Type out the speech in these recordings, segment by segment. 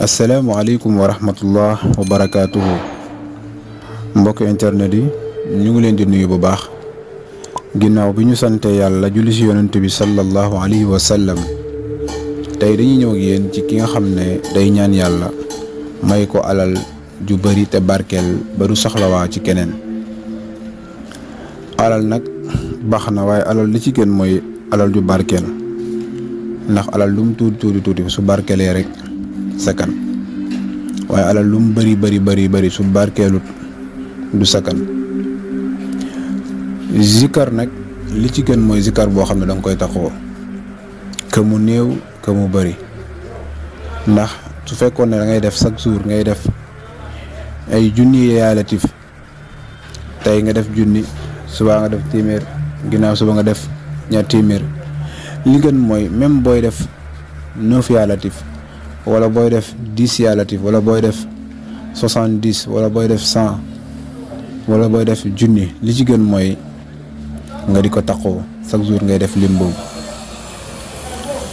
asalaamaaleykum wa rahmatullah wa barakaatuhu mbokk internet yi ñu ngi leen di nuyu bu baax ginnaaw bi ñu sante yàlla julli ci yonent bi sallallahu alayhi wa sallam tey dañuy ñëw ak yéen ci ki nga xam ne day ñaan yàlla may ko alal ju bari te barkeel ba du soxlawaa ci keneen. alal nag baax na waaye alal li ci gën mooy alal ju barkeel ndax alal lu mu tuuti su barkeelee rek sakan waaye alal lu mu bari su barkeelut du sakan. zikar nag li ci gën mooy zikar boo xam ne danga koy taxoo que mu néew que mu bari ndax su fekkoon ne da ngay def chaque jour ngay def ay junni yaa latif tey nga def junni suba nga def téeméer ginnaaw suba nga def ñaar téeméer li gën mooy même booy def 9 yaa latif wala booy def 10 yaa latif wala booy def 70 wala booy def 100 wala booy def junni li ci gën mooy nga di ko taxoo chaque jour ngay def lim boobu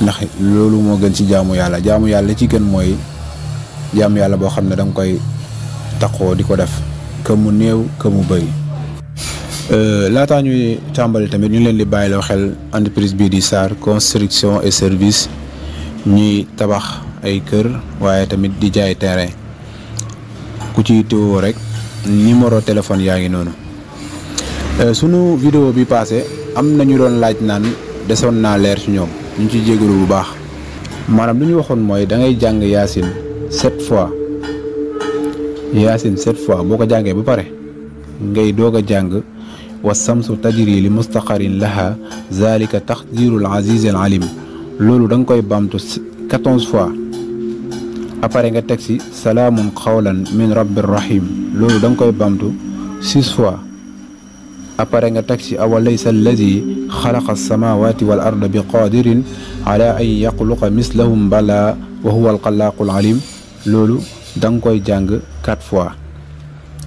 ndax loolu moo gën ci jaamu yàlla li ci gën mooy jaamu yàlla boo xam ne danga koy taxoo di ko def que mu néew que mu bëri. laataa ñuy tàmbali tamit ñu leen di bàyyiloo xel entreprise bii di Sarr construction et service ñuy tabax ay kër waaye tamit di jaay terrain ku ci teewoo rek numéro téléphone yaa ngi noonu. sunu vidéo bi passé am nañu doon laaj naan desoon naa leer ci ñoom ñu ci jégalu bu baax maanaam lu ñu waxoon mooy da ngay jàng yaasin 7 fois boo ko jàngee ba pare ngay doog a jàng wa samsu tajri li mustaqarin laha zalika taqdirul aziz al alim loolu da nga koy bamtu 14 fois après nga teg ci salaamun qawlan min rabbir rahim loolu da nga koy bamtu 6 fois après nga teg ci awalaysa alladi xalaqa alsamawati wal arda bi qadirin ala an yaxluqa mislahum bala wa huwa alxalaaqul alim loolu da nga koy jàng 4 fois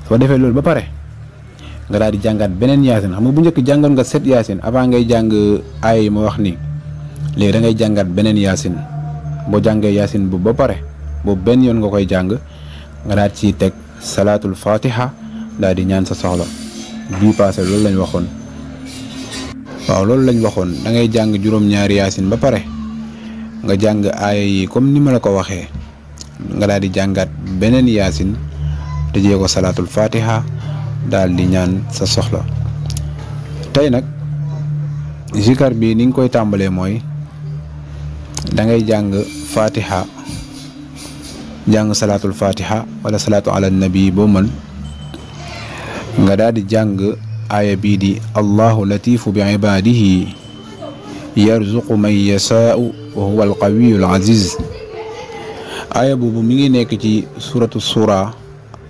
soo defee loolu ba pare nga daal di jàngaat beneen yaasin xam nga bu njëkk jàngoon nga 7 yaasin avant ngay jàng aay yi ma wax nii léegi da ngay jàngaat beneen yaasin boo jàngee yaasin bu ba pare boobu benn yoon nga koy jàng nga daal ciy teg salaatul fatiha daal di ñaan sa soxla bii passé loolu lañ waxoon. waaw loolu lañ waxoon da ngay jàng juróom-ñaari yaasin ba pare nga jàng aaya yi comme ni ma la ko waxee nga daal di jàngaat beneen yaasin tëjee ko salaatul fatiha daal di ñaan sa soxla. tey nag zikar bi ni nga koy tàmbalee mooy da ngay jàng fatiha jàng salaatul fatiha wala salaatu ala nabi boo mën nga daal di jàng aaya bii di allahu latifu bi ibadihi yarzuqu man yasaau wa huwa alqawiyu alaziz. aaya boobu mi ngi nekk ci suratu sura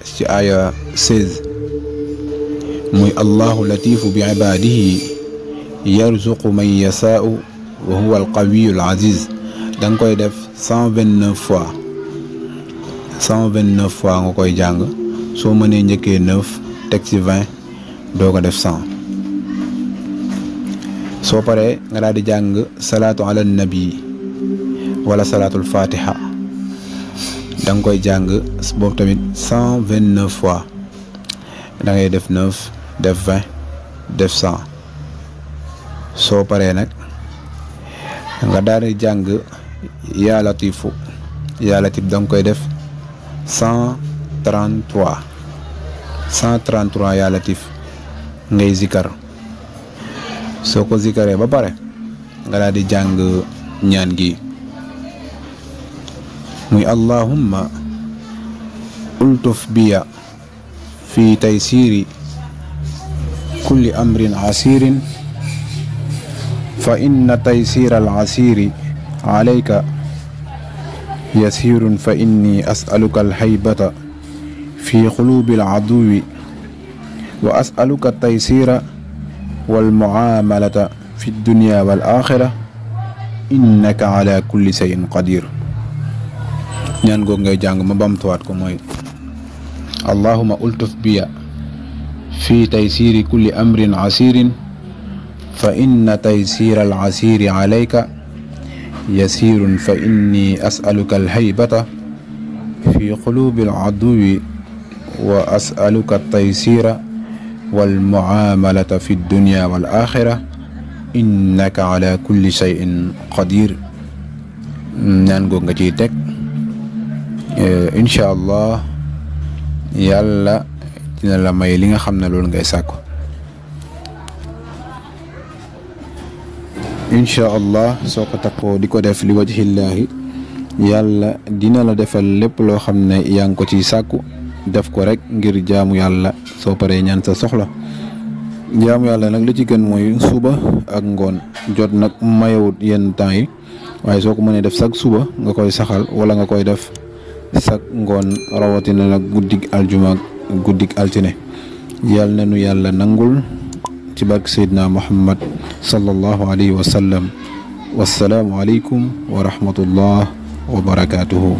ci aaya 16 muy allahu latifu bi ibadihi yarzuqu man yasaau wa huwa alqawiyu alaziz da nga koy def 129 fois 129 fois nga koy jàng soo mënee njëkkee 9 teg ci 20 doo ko def 100 soo paree nga daal di jàng salaatu ala nabi wala salaatul fatiha da nga koy jàng boobu tamit 129 fois da ngay def 9 def 20 def 100 soo paree nag nga daal di jàng yaa latifu yaa latif da nga koy def 133 yaa latif ngay zikar soo ko zikaree ba pare nga daal di jàng ñaan gi muy allahumma ultuf biya fi taysiri kulli amrin asirin fa inna taysira al asiri alayka yasirun fa inni as'aluka al haybata fi qulubi al aduwi wa as'aluka taysira wal muamalata fi dunya wal axira innaka ala kulli shay'in qadir. ñaan googu ngay jàng ma bamtuwaat ko mooy allahumma ultuf biya fi taysiri kulli amrin asirin fa inna taysira al asiri alayka yasirun fa inni as'aluka alhaybata في قلوب العدو وأسألك التيسير والمعاملة في الدنيا والآخرة إنك على كل شيء قدير. نانغو نجي تك إن شاء الله يلا dina la may li nga xam ne loolu ngay sàkku incha allah soo ko takkoo di ko def li wajhillaahi yàlla dina la defal lépp loo xam ne yaa ngi ko ciy sàkku def ko rek ngir jaamu yàlla soo paree ñaan sa soxla jaamu yàlla nag li ci gën mooy suba ak ngoon jot nag mayewut yenn temps yi waaye soo ko mënee def chaque suba nga koy saxal wala nga koy def chaque ngoon rawatina nag guddig aljuma guddik altine yàlla na nu yàlla nangul ci barke Seydina Muhammad sallallahu alayhi wa sallam wassalaamu aleykum wa rahmatullah wa barakatuhu.